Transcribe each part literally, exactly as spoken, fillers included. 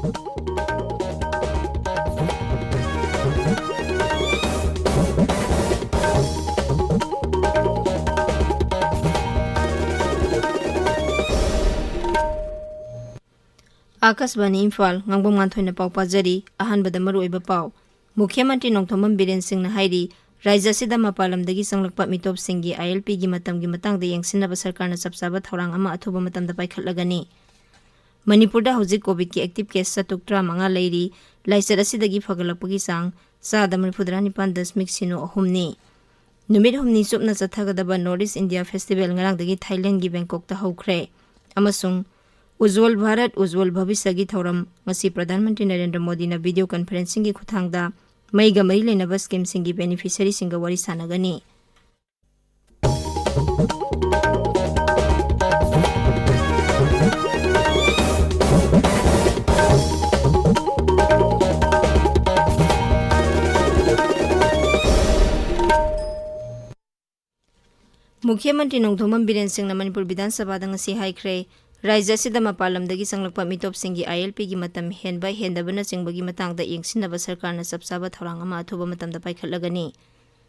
ꯑꯥꯀꯥꯁꯕꯥꯅꯤ ꯏꯝꯐꯥꯜ, ꯉꯥꯡꯕꯝ ꯉꯥꯟꯊꯣꯏꯅ ꯄꯥꯎ ꯄꯥꯖꯔꯤ꯫ ꯑꯍꯥꯟꯕꯗ ꯃꯔꯨꯑꯣꯏꯕ ꯄꯥꯎ꯫ ꯃꯨꯈ꯭ꯌ ꯃꯟꯇ꯭ꯔꯤ ꯅꯣꯡꯊꯣꯝꯕꯝ ꯕꯤꯔꯦꯟ ꯁꯤꯡꯅ ꯍꯥꯏꯔꯤ, ꯔꯥꯖ꯭ꯌ ꯑꯁꯤꯗ ꯃꯄꯥꯟ ꯂꯝꯗꯒꯤ ꯆꯪꯂꯛꯄ ꯃꯤꯇꯣꯞꯁꯤꯡꯒꯤ ILP ꯒꯤ ꯃꯇꯝꯒꯤ ꯃꯇꯥꯡꯗ ꯌꯦꯡꯁꯤꯟꯅꯕ ꯁꯔꯀꯥꯔꯅ ꯆꯞ ꯆꯥꯕ ꯊꯧꯔꯥꯡ ꯑꯃ ꯑꯊꯨꯕ ꯃꯇꯝꯗ ꯄꯥꯏꯈꯠꯂꯒꯅꯤ꯫ ꯃꯅꯤꯄꯨꯔꯗ ꯍꯧꯖꯤꯛ COVID ꯀꯤ active case ꯆꯥꯇ꯭ꯔꯨꯛ ꯇꯔꯥꯃꯉꯥ ꯂꯩꯔꯤ꯫ ꯂꯥꯏꯆꯠ ꯑꯁꯤꯗꯒꯤ ꯐꯒꯠꯂꯛꯄꯒꯤ ꯆꯥꯡ ꯆꯥꯗ ꯃꯔꯤꯐꯨꯇꯔꯥ ꯅꯤꯄꯥꯟ ꯗꯁꯃꯤꯛ ꯁꯤꯅꯣ ꯑꯍꯨꯝꯅꯤ꯫ ꯅꯨꯃꯤꯠ ꯍꯨꯝꯅꯤ ꯆꯨꯞꯅ ꯆꯠꯊꯒꯗꯕ North East India Festival ꯉꯔꯥꯡꯗꯒꯤ ꯊꯥꯏꯂꯦꯟꯒꯤ ꯕꯦꯡꯀꯣꯛꯇ ꯍꯧꯈ꯭ꯔꯦ꯫ ꯑꯃꯁꯨꯡ ꯎꯖ꯭ꯋꯜ ꯚꯥꯔꯠ ꯎꯖ꯭ꯋꯜ ꯚꯕꯤꯁ꯭ꯌꯒꯤ ꯊꯧꯔꯝ ꯉꯁꯤ ꯄ꯭ꯔꯙꯥꯟ ꯃꯟꯇ꯭ꯔꯤ ꯅꯔꯦꯟꯗ꯭ꯔ ꯃꯣꯗꯤꯅ video conferencing ꯒꯤ ꯈꯨꯠꯊꯥꯡꯗ ꯃꯩꯒ ꯃꯔꯤ ꯂꯩꯅꯕ scheme ꯁꯤꯡꯒꯤ beneficiary ꯁꯤꯡꯒ ꯋꯥꯔꯤ ꯁꯥꯟꯅꯒꯅꯤ꯫ ꯃꯨꯈ꯭ꯌ ꯃꯟꯇ꯭ꯔꯤ ꯅꯣꯡꯊꯣꯝꯕꯝ ꯕꯤꯔꯦꯟ ꯁꯤꯡꯅ ꯃꯅꯤꯄꯨꯔ ꯕꯤꯙꯥꯟ ꯁꯚꯥꯗ ꯉꯁꯤ ꯍꯥꯏꯈ꯭ꯔꯦ, ꯔꯥꯖ꯭ꯌ ꯑꯁꯤꯗ ꯃꯄꯥꯟ ꯂꯝꯗꯒꯤ ꯆꯪꯂꯛꯄ ꯃꯤꯇꯣꯞꯁꯤꯡꯒꯤ ILP ꯒꯤ ꯃꯇꯝ ꯍꯦꯟꯕ ꯍꯦꯟꯗꯕꯅꯆꯤꯡꯕꯒꯤ ꯃꯇꯥꯡꯗ ꯌꯦꯡꯁꯤꯟꯅꯕ ꯁꯔꯀꯥꯔꯅ ꯆꯞ ꯆꯥꯕ ꯊꯧꯔꯥꯡ ꯑꯃ ꯑꯊꯨꯕ ꯃꯇꯝꯗ ꯄꯥꯏꯈꯠꯂꯒꯅꯤ꯫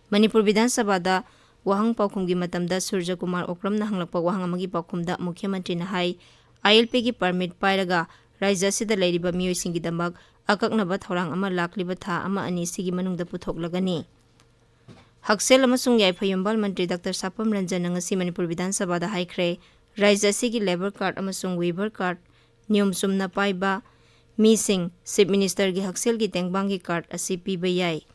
ꯃꯅꯤꯄꯨꯔ ꯕꯤꯙꯥꯟ ꯁꯚꯥꯗ ꯋꯥꯍꯪ ꯄꯥꯎꯈꯨꯝꯒꯤ ꯃꯇꯝꯗ ꯁꯨꯔꯖ ꯀꯨꯃꯥꯔ ꯑꯣꯀ꯭ꯔꯝꯅ ꯍꯪꯂꯛꯄ ꯋꯥꯍꯪ ꯑꯃꯒꯤ ꯄꯥꯎꯈꯨꯝꯗ ꯃꯨꯈ꯭ꯌ ꯃꯟꯇ꯭ꯔꯤꯅ ꯍꯥꯏ, ILP ꯒꯤ permit ꯄꯥꯏꯔꯒ ꯔꯥꯖ꯭ꯌ ꯑꯁꯤꯗ ꯂꯩꯔꯤꯕ ꯃꯤꯑꯣꯏꯁꯤꯡꯒꯤꯗꯃꯛ ꯑꯀꯛꯅꯕ ꯊꯧꯔꯥꯡ ꯑꯃ ꯂꯥꯛꯂꯤꯕ ꯊꯥ ꯑꯃ ꯑꯅꯤ ꯑꯁꯤꯒꯤ ꯃꯅꯨꯡꯗ ꯄꯨꯊꯣꯛꯂꯒꯅꯤ꯫ ꯍꯛꯁꯦꯜ ꯑꯃꯁꯨꯡ ꯌꯥꯏꯐ ꯌꯨꯝꯕꯥꯜ ꯃꯟꯇ꯭ꯔꯤ ꯗꯥꯛꯇꯔ ꯁꯥꯄꯝ ꯔꯟꯖꯟꯅ ꯉꯁꯤ ꯃꯅꯤꯄꯨꯔ ꯕꯤꯙꯥꯟ ꯁꯚꯥꯗ ꯍꯥꯏꯈ꯭ꯔꯦ, ꯔꯥꯖ꯭ꯌ ꯑꯁꯤꯒꯤ labour card ꯑꯃꯁꯨꯡ weaver card ꯅꯤꯌꯣꯝ ꯆꯨꯝꯅ ꯄꯥꯏꯕ ꯃꯤꯁꯤꯡ Chief Minister ꯒꯤ ꯍꯛꯁꯦꯜꯒꯤ ꯇꯦꯡꯕꯥꯡꯒꯤ card ꯑꯁꯤ ꯄꯤꯕ ꯌꯥꯏ꯫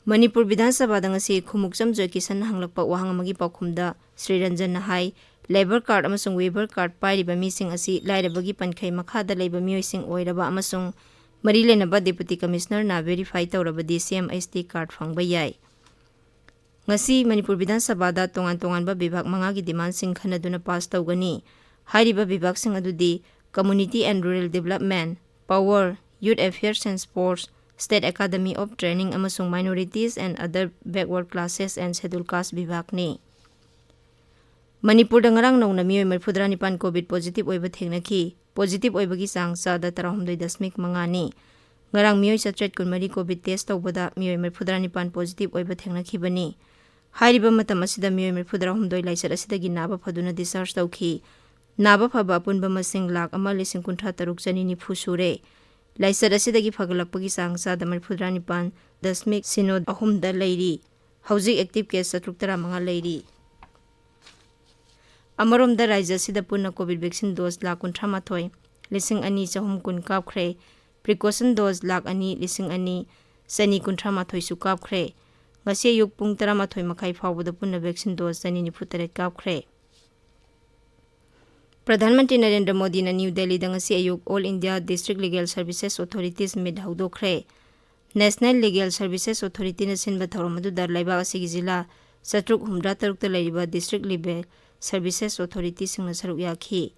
ꯃꯅꯤꯄꯨꯔ ꯕꯤꯙꯥꯟ ꯁꯚꯥꯗ ꯉꯁꯤ ꯈꯨꯃꯨꯛꯆꯝ ꯖꯣꯏꯀꯤꯁꯟꯅ ꯍꯪꯂꯛꯄ ꯋꯥꯍꯪ ꯑꯃꯒꯤ ꯄꯥꯎꯈꯨꯝꯗ ꯁ꯭ꯔꯤ ꯔꯟꯖꯟꯅ ꯍꯥꯏ, labour card ꯑꯃꯁꯨꯡ weaver card ꯄꯥꯏꯔꯤꯕ ꯃꯤꯁꯤꯡ ꯑꯁꯤ ꯂꯥꯏꯔꯕꯒꯤ ꯄꯟꯈꯩ ꯃꯈꯥꯗ ꯂꯩꯕ ꯃꯤꯑꯣꯏꯁꯤꯡ ꯑꯣꯏꯔꯕ ꯑꯃꯁꯨꯡ ꯃꯔꯤ ꯂꯩꯅꯕ Deputy Commissioner ꯅ verify ꯇꯧꯔꯕꯗꯤ CMHT card ꯐꯪꯕ ꯌꯥꯏ꯫ ꯉꯁꯤ ꯃꯅꯤꯄꯨꯔ ꯕꯤꯙꯥꯟ ꯁꯚꯥꯗ ꯇꯣꯉꯥꯟ ꯇꯣꯉꯥꯟꯕ ꯕꯤꯚꯥꯒ ꯃꯉꯥꯒꯤ demand ꯁꯤꯡ ꯈꯟꯅꯗꯨꯅ pass ꯇꯧꯒꯅꯤ꯫ ꯍꯥꯏꯔꯤꯕ ꯕꯤꯚꯥꯒꯁꯤꯡ ꯑꯗꯨꯗꯤ Community and Rural Development, Power, Youth Affairs and Sports, State Academy of Training ꯑꯃꯁꯨꯡ Minorities and Other Backward Classes and Scheduled Caste ꯕꯤꯚꯥꯒꯅꯤ꯫ ꯃꯅꯤꯄꯨꯔꯗ ꯉꯔꯥꯡ ꯅꯧꯅ ꯃꯤꯑꯣꯏ ꯃꯔꯤꯐꯨꯇꯔꯥ ꯅꯤꯄꯥꯟ COVID positive ꯑꯣꯏꯕ ꯊꯦꯡꯅꯈꯤ꯫ positive ꯑꯣꯏꯕꯒꯤ ꯆꯥꯡ ꯆꯥꯗ ꯇꯔꯥꯍꯨꯝꯗꯣꯏ ꯗꯁꯃꯤꯛ ꯃꯉꯥꯅꯤ꯫ ꯉꯔꯥꯡ ꯃꯤꯑꯣꯏ ꯆꯥꯇ꯭ꯔꯦꯠ ꯀꯨꯟꯃꯔꯤ COVID test ꯇꯧꯕꯗ ꯃꯤꯑꯣꯏ ꯃꯔꯤꯐꯨꯇꯔꯥ ꯅꯤꯄꯥꯟ positive ꯑꯣꯏꯕ ꯊꯦꯡꯅꯈꯤꯕꯅꯤ꯫ ꯍꯥꯏꯔꯤꯕ ꯃꯇꯝ ꯑꯁꯤꯗ ꯃꯤꯑꯣꯏ ꯃꯔꯤꯐꯨꯇꯔꯥꯍꯨꯝꯗꯣꯏ ꯂꯥꯏꯆꯠ ꯑꯁꯤꯗꯒꯤ ꯅꯥꯕ ꯐꯗꯨꯅ discharge ꯇꯧꯈꯤ꯫ ꯅꯥꯕ ꯐꯕ ꯑꯄꯨꯟꯕ ꯃꯁꯤꯡ ꯂꯥꯈ ꯑꯃ ꯂꯤꯁꯤꯡ ꯀꯨꯟꯊ꯭ꯔꯥ ꯇꯔꯨꯛ ꯆꯅꯤ ꯅꯤꯐꯨ ꯁꯨꯔꯦ꯫ ꯂꯥꯏꯆꯠ ꯑꯁꯤꯗꯒꯤ ꯐꯒꯠꯂꯛꯄꯒꯤ ꯆꯥꯡ ꯆꯥꯗ ꯃꯔꯤꯐꯨꯇꯔꯥ ꯅꯤꯄꯥꯟ ꯗꯁꯃꯤꯛ ꯁꯤꯅꯣ ꯑꯍꯨꯝꯗ ꯂꯩꯔꯤ꯫ ꯍꯧꯖꯤꯛ active case ꯆꯥꯇ꯭ꯔꯨꯛ ꯇꯔꯥꯃꯉꯥ ꯂꯩꯔꯤ꯫ ꯑꯃꯔꯣꯝꯗ, ꯔꯥꯖ꯭ꯌ ꯑꯁꯤꯗ ꯄꯨꯟꯅ COVID vaccine dose ꯂꯥꯈ ꯀꯨꯟꯊ꯭ꯔꯥ ꯃꯥꯊꯣꯏ ꯂꯤꯁꯤꯡ ꯑꯅꯤ ꯆꯍꯨꯝ ꯀꯨꯟ ꯀꯥꯞꯈ꯭ꯔꯦ꯫ Precaution dose ꯂꯥꯈ ꯑꯅꯤ ꯂꯤꯁꯤꯡ ꯑꯅꯤ ꯆꯅꯤ ꯀꯨꯟꯊ꯭ꯔꯥ ꯃꯥꯊꯣꯏꯁꯨ ꯀꯥꯞꯈ꯭ꯔꯦ꯫ ꯉꯁꯤ ꯑꯌꯨꯛ ꯄꯨꯡ ꯇꯔꯥꯃꯥꯊꯣꯏ ꯃꯈꯥꯏ ꯐꯥꯎꯕꯗ ꯄꯨꯟꯅ vaccine dose ꯆꯅꯤ ꯅꯤꯐꯨ ꯇꯔꯦꯠ ꯀꯥꯞꯈ꯭ꯔꯦ꯫ ꯄ꯭ꯔꯙꯥꯟ ꯃꯟꯇ꯭ꯔꯤ ꯅꯔꯦꯟꯗ꯭ꯔ ꯃꯣꯗꯤꯅ ꯅ꯭ꯌꯨ ꯗꯦꯜꯂꯤꯗ ꯉꯁꯤ ꯑꯌꯨꯛ All India District Legal Services Authorities Meet ꯍꯧꯗꯣꯛꯈ꯭ꯔꯦ꯫ National Legal Services Authorityꯅ ꯁꯤꯟꯕ ꯊꯧꯔꯝ ꯑꯗꯨꯗ ꯂꯩꯕꯥꯛ ꯑꯁꯤꯒꯤ ꯖꯤꯂꯥ ꯆꯥꯇ꯭ꯔꯨꯛ ꯍꯨꯝꯗ꯭ꯔꯥ ꯇꯔꯨꯛꯇ ꯂꯩꯔꯤꯕ District Legal Services Authorityꯁꯤꯡꯅ ꯁꯔꯨꯛ ꯌꯥꯈꯤ꯫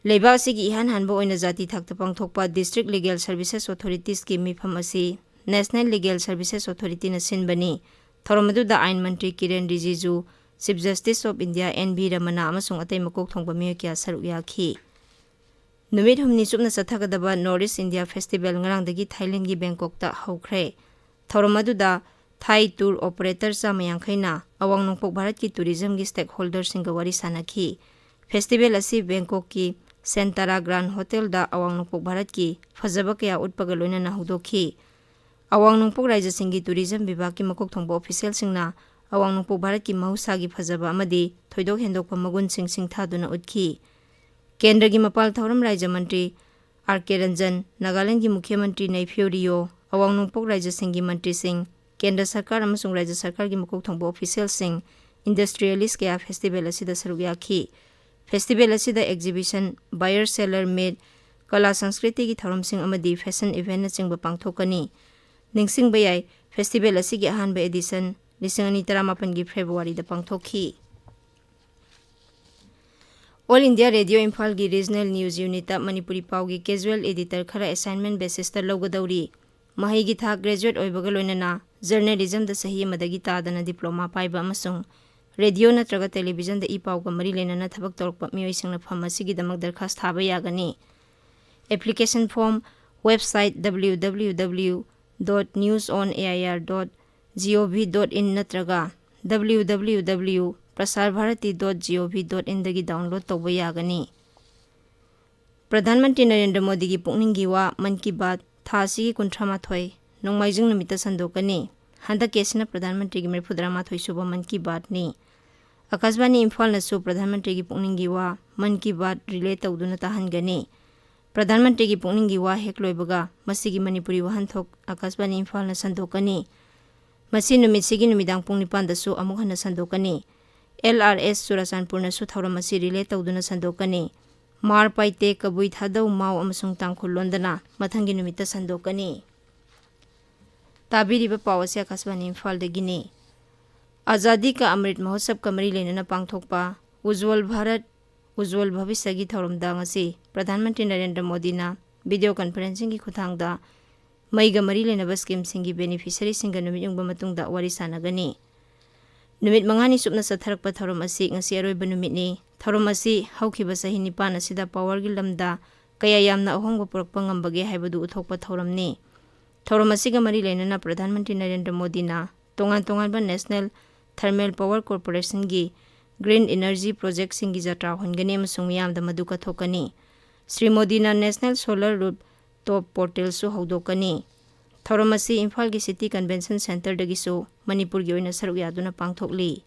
ꯂꯩꯕꯥꯛ ꯑꯁꯤꯒꯤ ꯏꯍꯥꯟ ꯍꯥꯟꯕ ꯑꯣꯏꯅ ꯖꯥꯇꯤ ꯊꯥꯛꯇ ꯄꯥꯡꯊꯣꯛꯄ District Legal Services Authoritiesꯀꯤ ꯃꯤꯐꯝ ꯑꯁꯤ National Legal Services Authorityꯅ ꯁꯤꯟꯕꯅꯤ꯫ ꯊꯧꯔꯝ ꯑꯗꯨꯗ ꯑꯥꯏꯟ ꯃꯟꯇ꯭ꯔꯤ ꯀꯤꯔꯦꯟ ꯔꯤꯖꯤꯖꯨ, Chief Justice of India N V Ramana ꯑꯃꯁꯨꯡ ꯑꯇꯩ ꯃꯀꯣꯛ ꯊꯣꯡꯕ ꯃꯤꯑꯣꯏ ꯀꯌꯥ ꯁꯔꯨꯛ ꯌꯥꯈꯤ꯫ ꯅꯨꯃꯤꯠ ꯍꯨꯝꯅꯤ ꯆꯨꯞꯅ ꯆꯠꯊꯒꯗꯕ North East India Festival ꯉꯔꯥꯡꯗꯒꯤ ꯊꯥꯏꯂꯦꯟꯒꯤ ꯕꯦꯡꯀꯣꯛꯇ ꯍꯧꯈ꯭ꯔꯦ꯫ ꯊꯧꯔꯝ ꯑꯗꯨꯗ Thai tour operator ꯆꯥꯝꯃ ꯌꯥꯡꯈꯩꯅ ꯑꯋꯥꯡ ꯅꯣꯡꯄꯣꯛ ꯚꯥꯔꯠꯀꯤ tourismꯒꯤ stakeholderꯁꯤꯡꯒ ꯋꯥꯔꯤ ꯁꯥꯅꯈꯤ꯫ Festival ꯑꯁꯤ ꯕꯦꯡꯀꯣꯛꯀꯤ Sentara Grand Hotelꯗ ꯑꯋꯥꯡ ꯅꯣꯡꯄꯣꯛ ꯚꯥꯔꯠꯀꯤ ꯐꯖꯕ ꯀꯌꯥ ꯎꯠꯄꯒ ꯂꯣꯏꯅꯅ ꯍꯧꯗꯣꯛꯈꯤ꯫ ꯑꯋꯥꯡ ꯅꯣꯡꯄꯣꯛ ꯔꯥꯖ꯭ꯌꯁꯤꯡꯒꯤ tourism ꯕꯤꯚꯥꯒꯀꯤ ꯃꯀꯣꯛ ꯊꯣꯡꯕ officialꯁꯤꯡꯅ ꯑꯋꯥꯡ ꯅꯣꯡꯄꯣꯛ ꯚꯥꯔꯠꯀꯤ ꯃꯍꯧꯁꯥꯒꯤ ꯐꯖꯕ ꯑꯃꯗꯤ ꯊꯣꯏꯗꯣꯛ ꯍꯦꯟꯗꯣꯛꯄ ꯃꯒꯨꯟꯁꯤꯡ ꯁꯤꯡꯊꯥꯗꯨꯅ ꯎꯠꯈꯤ꯫ ꯀꯦꯟꯗ꯭ꯔꯒꯤ ꯃꯄꯥꯜ ꯊꯧꯔꯝ ꯔꯥꯖ꯭ꯌ ꯃꯟꯇ꯭ꯔꯤ ꯑꯥꯔ ꯀꯦ ꯔꯟꯖꯟ, ꯅꯥꯒꯥꯂꯦꯟꯗꯒꯤ ꯃꯨꯈ꯭ꯌ ꯃꯟꯇ꯭ꯔꯤ ꯅꯩꯐꯤꯌꯨ ꯔꯤꯑꯣ, ꯑꯋꯥꯡ ꯅꯣꯡꯄꯣꯛ ꯔꯥꯖ꯭ꯌꯁꯤꯡꯒꯤ ꯃꯟꯇ꯭ꯔꯤꯁꯤꯡ, ꯀꯦꯟꯗ꯭ꯔ ꯁꯔꯀꯥꯔ ꯑꯃꯁꯨꯡ ꯔꯥꯖ꯭ꯌ ꯁꯔꯀꯥꯔꯒꯤ ꯃꯀꯣꯛ ꯊꯣꯡꯕ officialꯁꯤꯡ, industrialist ꯀꯌꯥ festival ꯑꯁꯤꯗ ꯁꯔꯨꯛ ꯌꯥꯈꯤ꯫ Festival ꯑꯁꯤꯗ exhibition, buyer seller meet, ꯀꯂꯥ ꯁꯪꯁꯀ꯭ꯔꯤꯇꯤꯒꯤ ꯊꯧꯔꯝꯁꯤꯡ ꯑꯃꯗꯤ fashion eventꯅꯆꯤꯡꯕ ꯄꯥꯡꯊꯣꯛꯀꯅꯤ꯫ ꯅꯤꯡꯁꯤꯡꯕ ꯌꯥꯏ, festival ꯑꯁꯤꯒꯤ ꯑꯍꯥꯟꯕ edition ꯂꯤꯁꯤꯡ ꯑꯅꯤ ꯇꯔꯥꯃꯥꯄꯟꯒꯤ Februaryꯗ ꯄꯥꯡꯊꯣꯛꯈꯤ꯫ All India Radio ꯏꯝꯐꯥꯜꯒꯤ Regional News Unitꯇ ꯃꯅꯤꯄꯨꯔꯤ ꯄꯥꯎꯒꯤ casual editor ꯈꯔ assignment basisꯇ ꯂꯧꯒꯗꯧꯔꯤ꯫ ꯃꯍꯩꯒꯤ ꯊꯥꯛ graduate ꯑꯣꯏꯕꯒ ꯂꯣꯏꯅꯅ journalismꯗ ꯆꯍꯤ ꯑꯃꯗꯒꯤ ꯇꯥꯗꯅ diploma ꯄꯥꯏꯕ ꯑꯃꯁꯨꯡ ꯔꯦꯗꯤꯑꯣ ꯅꯠꯇ꯭ꯔꯒ ꯇꯦꯂꯤꯚꯤꯖꯟꯗ ꯏ ꯄꯥꯎꯒ ꯃꯔꯤ ꯂꯩꯅꯅ ꯊꯕꯛ ꯇꯧꯔꯛꯄ ꯃꯤꯑꯣꯏꯁꯤꯡꯅ ꯐꯝ ꯑꯁꯤꯒꯤꯗꯃꯛ ꯗꯔꯈꯥꯁ ꯊꯥꯕ ꯌꯥꯒꯅꯤ꯫ Application form, website W W W dot news on A I R dot G O V dot in ꯅꯠꯇ꯭ꯔꯒ W W W dot prasar bharati dot G O V dot in ꯗꯒꯤ download ꯇꯧꯕ ꯌꯥꯒꯅꯤ꯫ ꯄ꯭ꯔꯙꯥꯟ ꯃꯟꯇ꯭ꯔꯤ ꯅꯔꯦꯟꯗ꯭ꯔ ꯃꯣꯗꯤꯒꯤ ꯄꯨꯛꯅꯤꯡꯒꯤ ꯋꯥ ꯃꯟ ꯀꯤ ꯕꯥꯠ ꯊꯥ ꯑꯁꯤꯒꯤ ꯀꯨꯟꯊ꯭ꯔꯥ ꯃꯥꯊꯣꯏ, ꯅꯣꯡꯃꯥꯏꯖꯤꯡ ꯅꯨꯃꯤꯠꯇ ꯁꯟꯗꯣꯛꯀꯅꯤ꯫ ꯍꯟꯗꯛꯀꯤ ꯑꯁꯤꯅ ꯄ꯭ꯔꯙꯥꯟ ꯃꯟꯇ꯭ꯔꯤꯒꯤ ꯃꯔꯤꯐꯨ ꯇꯔꯥ ꯃꯥꯊꯣꯏ ꯁꯨꯕ ꯃꯟ ꯀꯤ ꯕꯥꯠꯅꯤ꯫ ꯑꯀꯥꯁꯕꯥꯅꯤ ꯏꯝꯐꯥꯜꯅꯁꯨ ꯄ꯭ꯔꯙꯥꯟ ꯃꯟꯇ꯭ꯔꯤꯒꯤ ꯄꯨꯛꯅꯤꯡꯒꯤ ꯋꯥ ꯃꯟ ꯀꯤ ꯕꯥꯠ relay ꯇꯧꯗꯨꯅ ꯇꯥꯍꯟꯒꯅꯤ꯫ ꯄ꯭ꯔꯙꯥꯟ ꯃꯟꯇ꯭ꯔꯤꯒꯤ ꯄꯨꯛꯅꯤꯡꯒꯤ ꯋꯥ ꯍꯦꯛ ꯂꯣꯏꯕꯒ ꯃꯁꯤꯒꯤ ꯃꯅꯤꯄꯨꯔꯤ ꯋꯥꯍꯟꯊꯣꯛ ꯑꯀꯥꯁꯕꯥꯅꯤ ꯏꯝꯐꯥꯜꯅ ꯁꯟꯗꯣꯛꯀꯅꯤ꯫ ꯃꯁꯤ ꯅꯨꯃꯤꯠꯁꯤꯒꯤ ꯅꯨꯃꯤꯗꯥꯡ ꯄꯨꯡ ꯅꯤꯄꯥꯟꯗꯁꯨ ꯑꯃꯨꯛ ꯍꯟꯅ ꯁꯟꯗꯣꯛꯀꯅꯤ꯫ L R S ꯆꯨꯔꯥꯆꯥꯟꯄꯨꯔꯅꯁꯨ ꯊꯧꯔꯝ ꯑꯁꯤ relay ꯇꯧꯗꯨꯅ ꯁꯟꯗꯣꯛꯀꯅꯤ꯫ ꯃꯥꯔ, ꯄꯥꯏꯇꯦ, ꯀꯕꯨꯏ, ꯊꯥꯗꯧ, ꯃꯥꯎ ꯑꯃꯁꯨꯡ ꯇꯥꯡꯈꯨꯜ ꯂꯣꯟꯗꯅ ꯃꯊꯪꯒꯤ ꯅꯨꯃꯤꯠꯇ ꯁꯟꯗꯣꯛꯀꯅꯤ꯫ ꯇꯥꯕꯤꯔꯤꯕ ꯄꯥꯎ ꯑꯁꯤ ꯑꯀꯥꯁꯕꯥꯅꯤ ꯏꯝꯐꯥꯜꯗꯒꯤꯅꯤ꯫ ꯑꯖꯥꯗꯤ ꯀꯥ ꯑꯃ꯭ꯔꯤꯠ ꯃꯍꯣꯠꯁꯕꯀ ꯃꯔꯤ ꯂꯩꯅꯅ ꯄꯥꯡꯊꯣꯛꯄ ꯎꯖ꯭ꯋꯜ ꯚꯥꯔꯠ, ꯎꯖ꯭ꯋꯜ ꯚꯕꯤꯁ꯭ꯌꯒꯤ ꯊꯧꯔꯝꯗ ꯉꯁꯤ ꯄ꯭ꯔꯙꯥꯟ ꯃꯟꯇ꯭ꯔꯤ ꯅꯔꯦꯟꯗ꯭ꯔ ꯃꯣꯗꯤꯅ video conferencingꯒꯤ ꯈꯨꯠꯊꯥꯡꯗ ꯃꯩꯒ ꯃꯔꯤ ꯂꯩꯅꯕ schemeꯁꯤꯡꯒꯤ beneficiaryꯁꯤꯡꯒ ꯅꯨꯃꯤꯠ ꯌꯨꯡꯕ ꯃꯇꯨꯡꯗ ꯋꯥꯔꯤ ꯁꯥꯟꯅꯒꯅꯤ꯫ ꯅꯨꯃꯤꯠ ꯃꯉꯥꯅꯤ ꯆꯨꯞꯅ ꯆꯠꯊꯔꯛꯄ ꯊꯧꯔꯝ ꯑꯁꯤ ꯉꯁꯤ ꯑꯔꯣꯏꯕ ꯅꯨꯃꯤꯠꯅꯤ꯫ ꯊꯧꯔꯝ ꯑꯁꯤ ꯍꯧꯈꯤꯕ ꯆꯍꯤ ꯅꯤꯄꯥꯟ ꯑꯁꯤꯗ powerꯒꯤ ꯂꯝꯗ ꯀꯌꯥ ꯌꯥꯝꯅ ꯑꯍꯣꯡꯕ ꯄꯨꯔꯛꯄ ꯉꯝꯕꯒꯦ ꯍꯥꯏꯕꯗꯨ ꯎꯠꯊꯣꯛꯄ ꯊꯧꯔꯝꯅꯤ꯫ ꯊꯧꯔꯝ ꯑꯁꯤꯒ ꯃꯔꯤ ꯂꯩꯅꯅ ꯄ꯭ꯔꯙꯥꯟ ꯃꯟꯇ꯭ꯔꯤ ꯅꯔꯦꯟꯗ꯭ꯔ ꯃꯣꯗꯤꯅ ꯇꯣꯉꯥꯟ ꯇꯣꯉꯥꯟꯕ National Thermal Power Corporationꯒꯤ green energy projectꯁꯤꯡꯒꯤ ꯖꯇ꯭ꯔꯥ ꯍꯣꯟꯒꯅꯤ ꯑꯃꯁꯨꯡ ꯃꯤꯌꯥꯝꯗ ꯃꯗꯨ ꯀꯠꯊꯣꯛꯀꯅꯤ꯫ ꯁ꯭ꯔꯤ ꯃꯣꯗꯤꯅ National Solar Rooftop Portalꯁꯨ ꯍꯧꯗꯣꯛꯀꯅꯤ꯫ ꯊꯧꯔꯝ ꯑꯁꯤ ꯏꯝꯐꯥꯜꯒꯤ City Convention Centreꯗꯒꯤꯁꯨ ꯃꯅꯤꯄꯨꯔꯒꯤ ꯑꯣꯏꯅ ꯁꯔꯨꯛ ꯌꯥꯗꯨꯅ ꯄꯥꯡꯊꯣꯛꯂꯤ꯫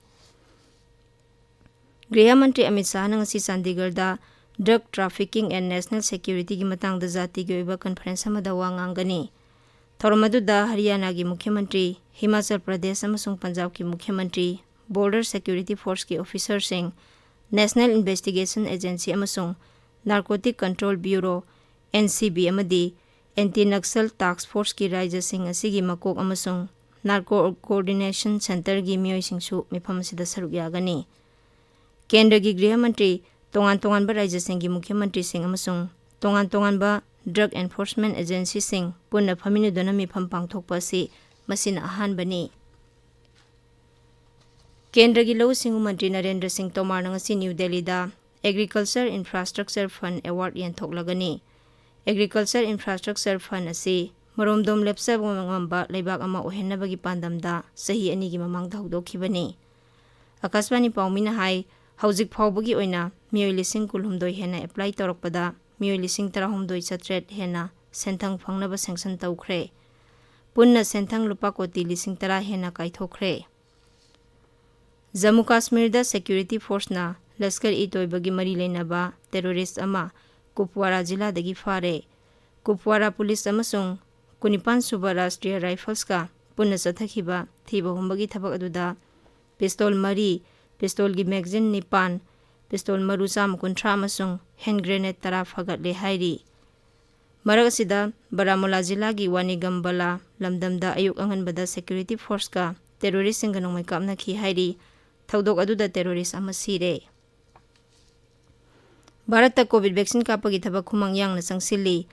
ꯒ꯭ꯔꯤꯍ ꯃꯟꯇ꯭ꯔꯤ ꯑꯃꯤꯠ ꯁꯥꯍꯅ ꯉꯁꯤ ꯆꯥꯟꯗꯤꯒꯔꯗ drug trafficking and national securityꯒꯤ ꯃꯇꯥꯡꯗ ꯖꯥꯇꯤꯒꯤ ꯑꯣꯏꯕ conference ꯑꯃꯗ ꯋꯥ ꯉꯥꯡꯒꯅꯤ꯫ ꯊꯧꯔꯝ ꯑꯗꯨꯗ ꯍꯔꯤꯌꯥꯅꯥꯒꯤ ꯃꯨꯈ꯭ꯌ ꯃꯟꯇ꯭ꯔꯤ, ꯍꯤꯃꯥꯆꯜ ꯄ꯭ꯔꯗꯦꯁ ꯑꯃꯁꯨꯡ ꯄꯟꯖꯥꯕꯀꯤ ꯃꯨꯈ꯭ꯌ ꯃꯟꯇ꯭ꯔꯤ, Border Security Forceꯀꯤ officerꯁꯤꯡ, National Investigation Agency ꯑꯃꯁꯨꯡ Narcotic Control Bureau, N C B, ꯑꯃꯗꯤ Anti Naxal Task Forceꯀꯤ ꯔꯥꯏꯖ꯭ꯌꯁꯤꯡ ꯑꯁꯤꯒꯤ ꯃꯀꯣꯛ ꯑꯃꯁꯨꯡ Narco Coordination Centreꯒꯤ ꯃꯤꯑꯣꯏꯁꯤꯡꯁꯨ ꯃꯤꯐꯝ ꯑꯁꯤꯗ ꯁꯔꯨꯛ ꯌꯥꯒꯅꯤ꯫ ꯀꯦꯟꯗ꯭ꯔꯒꯤ ꯒ꯭ꯔꯤꯍ ꯃꯟꯇ꯭ꯔꯤ, ꯇꯣꯉꯥꯟ ꯇꯣꯉꯥꯟꯕ ꯔꯥꯏꯖ꯭ꯌꯁꯤꯡꯒꯤ ꯃꯨꯈ꯭ꯌ ꯃꯟꯇ꯭ꯔꯤꯁꯤꯡ ꯑꯃꯁꯨꯡ ꯇꯣꯉꯥꯟ ꯇꯣꯉꯥꯟꯕ drug enforcement agencyꯁꯤꯡ ꯄꯨꯟꯅ ꯐꯝꯃꯤꯟꯅꯗꯨꯅ ꯃꯤꯐꯝ ꯄꯥꯡꯊꯣꯛꯄ ꯑꯁꯤ ꯃꯁꯤꯅ ꯑꯍꯥꯟꯕꯅꯤ꯫ ꯀꯦꯟꯗ꯭ꯔꯒꯤ ꯂꯧꯎ ꯁꯤꯡꯎ ꯃꯟꯇ꯭ꯔꯤ ꯅꯔꯦꯟꯗ꯭ꯔ ꯁꯤꯡ ꯇꯣꯃꯥꯔꯅ ꯉꯁꯤ ꯅ꯭ꯌꯨ ꯗꯦꯜꯂꯤꯗ Agriculture Infrastructure Fund Award ꯌꯦꯟꯊꯣꯛꯂꯒꯅꯤ꯫ Agriculture Infrastructure Fund ꯑꯁꯤ ꯃꯔꯣꯝꯗꯣꯝ ꯂꯦꯞꯆꯕ ꯉꯝꯕ ꯂꯩꯕꯥꯛ ꯑꯃ ꯑꯣꯏꯍꯟꯅꯕꯒꯤ ꯄꯥꯟꯗꯝꯗ ꯆꯍꯤ ꯑꯅꯤꯒꯤ ꯃꯃꯥꯡꯗ ꯍꯧꯗꯣꯛꯈꯤꯕꯅꯤ꯫ ꯑꯀꯥꯁꯕꯥꯅꯤ ꯄꯥꯎꯃꯤꯅ ꯍꯥꯏ, ꯍꯧꯖꯤꯛ ꯐꯥꯎꯕꯒꯤ ꯑꯣꯏꯅ ꯃꯤꯑꯣꯏ ꯂꯤꯁꯤꯡ ꯀꯨꯟꯍꯨꯝꯗꯣꯏ ꯍꯦꯟꯅ ꯑꯦꯄ꯭ꯂꯥꯏ ꯇꯧꯔꯛꯄꯗ ꯃꯤꯑꯣꯏ ꯂꯤꯁꯤꯡ ꯇꯔꯥꯍꯨꯝꯗꯣꯏ ꯆꯥꯇ꯭ꯔꯦꯠ ꯍꯦꯟꯅ ꯁꯦꯟꯊꯪ ꯐꯪꯅꯕ ꯁꯦꯡꯁꯟ ꯇꯧꯈ꯭ꯔꯦ꯫ ꯄꯨꯟꯅ ꯁꯦꯟꯊꯪ ꯂꯨꯄꯥ ꯀꯣꯇꯤ ꯂꯤꯁꯤꯡ ꯇꯔꯥ ꯍꯦꯟꯅ ꯀꯥꯏꯊꯣꯛꯈ꯭ꯔꯦ꯫ ꯖꯝꯃꯨ ꯀꯥꯁꯃꯤꯔꯗ ꯁꯦꯀ꯭ꯌꯨꯔꯤꯇꯤ ꯐꯣꯔꯁꯅ ꯂꯁꯀꯔ ꯏ ꯇꯣꯏꯕꯒꯤ ꯃꯔꯤ ꯂꯩꯅꯕ ꯇꯦꯔꯣꯔꯤꯁ ꯑꯃ ꯀꯨꯞꯋꯥꯔꯥ ꯖꯤꯂꯥꯗꯒꯤ ꯐꯥꯔꯦ꯫ ꯀꯨꯞꯋꯥꯔꯥ ꯄꯨꯂꯤꯁ ꯑꯃꯁꯨꯡ ꯀꯨꯟꯅꯤꯄꯥꯟ ꯁꯨꯕ ꯔꯥꯁꯇ꯭ꯔꯤꯌꯥ ꯔꯥꯏꯐꯜꯁꯀ ꯄꯨꯟꯅ ꯆꯠꯊꯈꯤꯕ ꯊꯤꯕ ꯍꯨꯝꯕꯒꯤ ꯊꯕꯛ ꯑꯗꯨꯗ ꯄꯤꯁꯇꯣꯜ ꯃꯔꯤ, ꯄꯤꯁꯇꯣꯜꯒꯤ ꯃꯦꯒꯖꯤꯟ ꯅꯤꯄꯥꯟ, ꯄꯤꯁꯇꯣꯜ ꯃꯔꯨ ꯆꯥꯝꯃ ꯀꯨꯟꯊ꯭ꯔꯥ ꯑꯃꯁꯨꯡ ꯍꯦꯟ ꯒ꯭ꯔꯦꯅꯦꯗ ꯇꯔꯥ ꯐꯥꯒꯠꯂꯦ ꯍꯥꯏꯔꯤ꯫ ꯃꯔꯛ ꯑꯁꯤꯗ, ꯕꯔꯥꯃꯨꯂꯥ ꯖꯤꯂꯥꯒꯤ ꯋꯥꯅꯤꯒꯝꯕꯂꯥ ꯂꯝꯗꯝꯗ ꯑꯌꯨꯛ ꯑꯉꯟꯕꯗ ꯁꯦꯀ꯭ꯌꯨꯔꯤꯇꯤ ꯐꯣꯔꯁꯀ ꯇꯦꯔꯣꯔꯤꯁꯁꯤꯡꯒ ꯅꯣꯡꯃꯩ ꯀꯥꯞꯅꯈꯤ ꯍꯥꯏꯔꯤ꯫ ꯊꯧꯗꯣꯛ ꯑꯗꯨꯗ ꯇꯦꯔꯣꯔꯤꯁ ꯑꯃ ꯁꯤꯔꯦ꯫ ꯚꯥꯔꯠꯇ ꯀꯣꯚꯤꯗ ꯚꯦꯛꯁꯤꯟ ꯀꯥꯞꯄꯒꯤ ꯊꯕꯛ ꯈꯨꯃꯥꯡ ꯌꯥꯡꯅ ꯆꯪꯁꯤꯜꯂꯤ꯫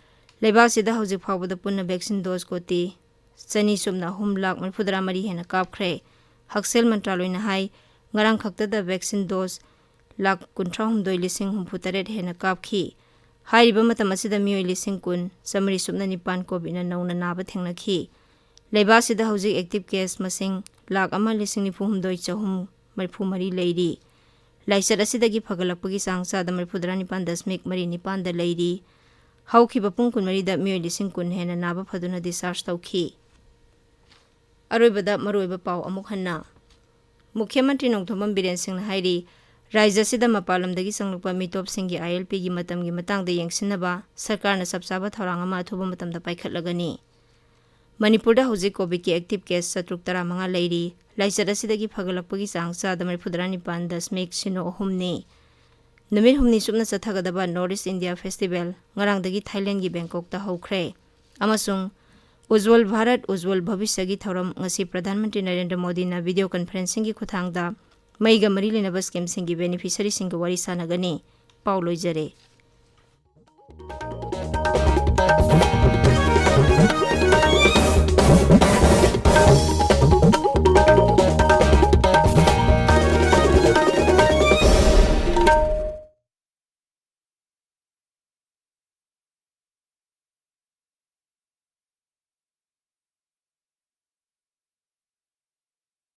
ꯂꯩꯕꯥꯛꯁꯤꯗ ꯍꯧꯖꯤꯛ ꯐꯥꯎꯕꯗ ꯄꯨꯟꯅ ꯚꯦꯛꯁꯤꯟ ꯗꯣꯁ ꯀꯣꯇꯤ ꯆꯅꯤ ꯁꯨꯞꯅ ꯑꯍꯨꯝ ꯂꯥꯈ ꯃꯔꯤꯐꯨꯇꯔꯥ ꯃꯔꯤ ꯍꯦꯟꯅ ꯀꯥꯞꯈ꯭ꯔꯦ꯫ ꯍꯛꯁꯦꯜ ꯃꯟꯇ꯭ꯔꯥꯂꯣꯏꯅ ꯍꯥꯏ, ꯉꯔꯥꯡ ꯈꯛꯇꯗ ꯚꯦꯛꯁꯤꯟ ꯗꯣꯁ ꯂꯥꯈ ꯀꯨꯟꯊ꯭ꯔꯥꯍꯨꯝꯗꯣꯏ ꯂꯤꯁꯤꯡ ꯍꯨꯝꯐꯨꯇꯔꯦꯠ ꯍꯦꯟꯅ ꯀꯥꯞꯈꯤ꯫ ꯍꯥꯏꯔꯤꯕ ꯃꯇꯝ ꯑꯁꯤꯗ ꯃꯤꯑꯣꯏ ꯂꯤꯁꯤꯡ ꯀꯨꯟ ꯆꯥꯃꯔꯤ ꯁꯨꯞꯅ ꯅꯤꯄꯥꯟ ꯀꯣꯚꯤꯗꯅ ꯅꯧꯅ ꯅꯥꯕ ꯊꯦꯡꯅꯈꯤ꯫ ꯂꯩꯕꯥꯛꯁꯤꯗ ꯍꯧꯖꯤꯛ ꯑꯦꯛꯇꯤꯚ ꯀꯦꯁ ꯃꯁꯤꯡ ꯂꯥꯈ ꯑꯃ ꯂꯤꯁꯤꯡ ꯅꯤꯐꯨ ꯍꯨꯝꯗꯣꯏ ꯆꯍꯨꯝ ꯃꯔꯤꯐꯨ ꯃꯔꯤ ꯂꯩꯔꯤ꯫ ꯂꯥꯏꯆꯠ ꯑꯁꯤꯗꯒꯤ ꯐꯒꯠꯂꯛꯄꯒꯤ ꯆꯥꯡ ꯆꯥꯗ ꯃꯔꯤꯐꯨꯇꯔꯥ ꯅꯤꯄꯥꯟ ꯗꯁꯃꯤꯛ ꯃꯔꯤ ꯅꯤꯄꯥꯟꯗ ꯂꯩꯔꯤ꯫ ꯍꯧꯈꯤꯕ ꯄꯨꯡ ꯀꯨꯟꯃꯔꯤꯗ ꯃꯤꯑꯣꯏ ꯂꯤꯁꯤꯡ ꯀꯨꯟ ꯍꯦꯟꯅ ꯅꯥꯕ ꯐꯗꯨꯅ ꯗꯤꯁꯆꯥꯔꯖ ꯇꯧꯈꯤ꯫ ꯑꯔꯣꯏꯕꯗ ꯃꯔꯨꯑꯣꯏꯕ ꯄꯥꯎ ꯑꯃꯨꯛ ꯍꯟꯅ꯫ ꯃꯨꯈ꯭ꯌ ꯃꯟꯇ꯭ꯔꯤ ꯅꯣꯡꯊꯣꯝꯕꯝ ꯕꯤꯔꯦꯟ ꯁꯤꯡꯅ ꯍꯥꯏꯔꯤ, ꯔꯥꯖ꯭ꯌ ꯑꯁꯤꯗ ꯃꯄꯥꯟ ꯂꯝꯗꯒꯤ ꯆꯪꯂꯛꯄ ꯃꯤꯇꯣꯞꯁꯤꯡꯒꯤ ꯑꯥꯏ ꯑꯦꯜ ꯄꯤꯒꯤ ꯃꯇꯝꯒꯤ ꯃꯇꯥꯡꯗ ꯌꯦꯡꯁꯤꯟꯅꯕ ꯁꯔꯀꯥꯔꯅ ꯆꯞ ꯆꯥꯕ ꯊꯧꯔꯥꯡ ꯑꯃ ꯑꯊꯨꯕ ꯃꯇꯝꯗ ꯄꯥꯏꯈꯠꯂꯒꯅꯤ꯫ ꯃꯅꯤꯄꯨꯔꯗ ꯍꯧꯖꯤꯛ ꯀꯣꯚꯤꯗꯀꯤ ꯑꯦꯛꯇꯤꯚ ꯀꯦꯁ ꯆꯥꯇ꯭ꯔꯨꯛ ꯇꯔꯥꯃꯉꯥ ꯂꯩꯔꯤ꯫ ꯂꯥꯏꯆꯠ ꯑꯁꯤꯗꯒꯤ ꯐꯒꯠꯂꯛꯄꯒꯤ ꯆꯥꯡ ꯆꯥꯗ ꯃꯔꯤꯐꯨꯇꯔꯥ ꯅꯤꯄꯥꯟ ꯗꯁꯃꯤꯛ ꯁꯤꯅꯣ ꯑꯍꯨꯝꯅꯤ꯫ ꯅꯨꯃꯤꯠ ꯍꯨꯝꯅꯤ ꯆꯨꯞꯅ ꯆꯠꯊꯒꯗꯕ ꯅꯣꯔꯠ ꯏꯁ ꯏꯟꯗꯤꯌꯥ ꯐꯦꯁꯇꯤꯚꯦꯜ ꯉꯔꯥꯡꯗꯒꯤ ꯊꯥꯏꯂꯦꯟꯒꯤ ꯕꯦꯡꯀꯣꯛꯇ ꯍꯧꯈ꯭ꯔꯦ꯫ ꯑꯃꯁꯨꯡ ꯎꯖ꯭ꯋꯜ ꯚꯥꯔꯠ ꯎꯖ꯭ꯋꯜ ꯚꯕꯤꯁ꯭ꯌꯒꯤ ꯊꯧꯔꯝ ꯉꯁꯤ ꯄ꯭ꯔꯙꯥꯟ ꯃꯟꯇ꯭ꯔꯤ ꯅꯔꯦꯟꯗ꯭ꯔ ꯃꯣꯗꯤꯅ ꯚꯤꯗꯤꯑꯣ ꯀꯟꯐꯔꯦꯟꯁꯤꯡꯒꯤ ꯈꯨꯠꯊꯥꯡꯗ ꯃꯩꯒ ꯃꯔꯤ ꯂꯩꯅꯕ ꯁ꯭ꯀꯤꯝꯁꯤꯡꯒꯤ ꯕꯦꯅꯤꯐꯤꯁꯔꯤꯁꯤꯡꯒ ꯋꯥꯔꯤ ꯁꯥꯟꯅꯒꯅꯤ꯫ ꯄꯥꯎ ꯂꯣꯏꯖꯔꯦ꯫